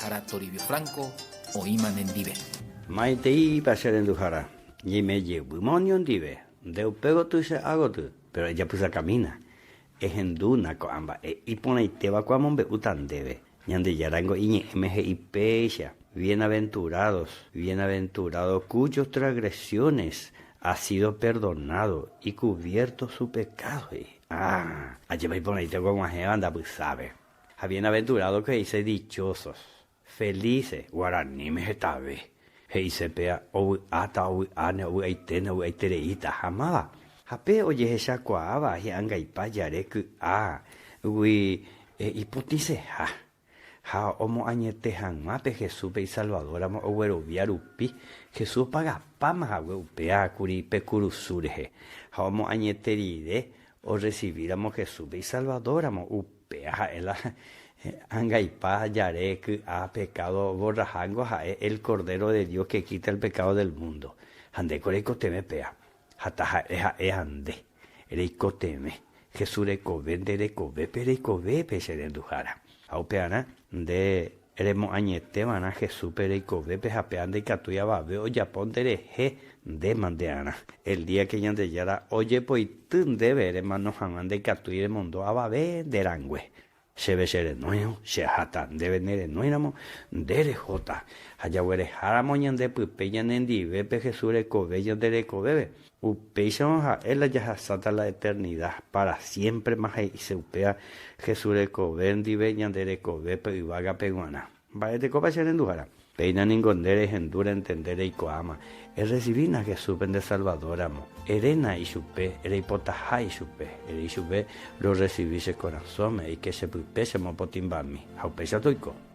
Hara Toribio Franco oĩma nendive. Maiteípa che renduhára, ñaime jevýma oñondive, nde upe goty che ágoty, péro ejapysakamína, ehendúna ko'ã mba'e iporãitéva ko amombe'úta ndéve. Ñandejárango iñe'ẽme he'i péicha, Bienaventurados, bienaventurados cuyos transgresiones ha sido perdonado y cubierto su pecado, he'i. Ah, ajépa iporãite ko og̃uahẽva ndapysápe. Ha bienaventurados ko he'ise dichosos, felices, guaraníme hetave. He'ise péa ovy'áta, ovy'áne, ovy'aiténe, ovy'aitereíta, ha máva. Ha pe ojehechakuaáva hi'angaipa jare ky'a gui ipotĩseha, ha omoañete hag̃ua pe Jesúspe Isalvadóramo oguerovia rupi, Jesús opagapáma hague upéva kuri pe kurusu rehe, ha omoañete rire orresivíramo Jesúspe Isalvadóramo, Péa ha'e la angaipa jare ky'a pecado borrahángo ha'e el Cordero de Dios que quita el pecado del mundo. Ha ndéko reikotevẽ péa. Ha taha'e ha'e ha nde reikotevẽ. Jesús rekove nde rekovépe reikovépe che renduhára. Ha upearã nde remoañeteva'erã Jesúspe reikovépe ha péa ndaikatúi avave ojapo nderehe ndéma ndearã. El día que Ñandejára ojepoity ndéve remano hag̃ua ndaikatúi remondo avave nde rangue. Chéve che renóirõ, che aháta, ndéve ne renóiramo, nde rehóta. Ha jaguereháramo ñande pype ñanendive pe Jesús rekove ñande rekovépe, Upéicharõ ha'e la jahasáta la eternida pára siémprema he'ise upéva Jesús rekove ndive ñande rekove pe yvágape g̃uarã. Mba'etekópa che renduhára? Péina ningo nde rehendu rentende reikuaáma, erresivína Jesúspe nde Salvador ramo, eréna ichupe reipotaha ichupe, ere ichupe, Rorresivi che korasõme, eike che pype chemopotĩmbami. Ha upéicha toiko.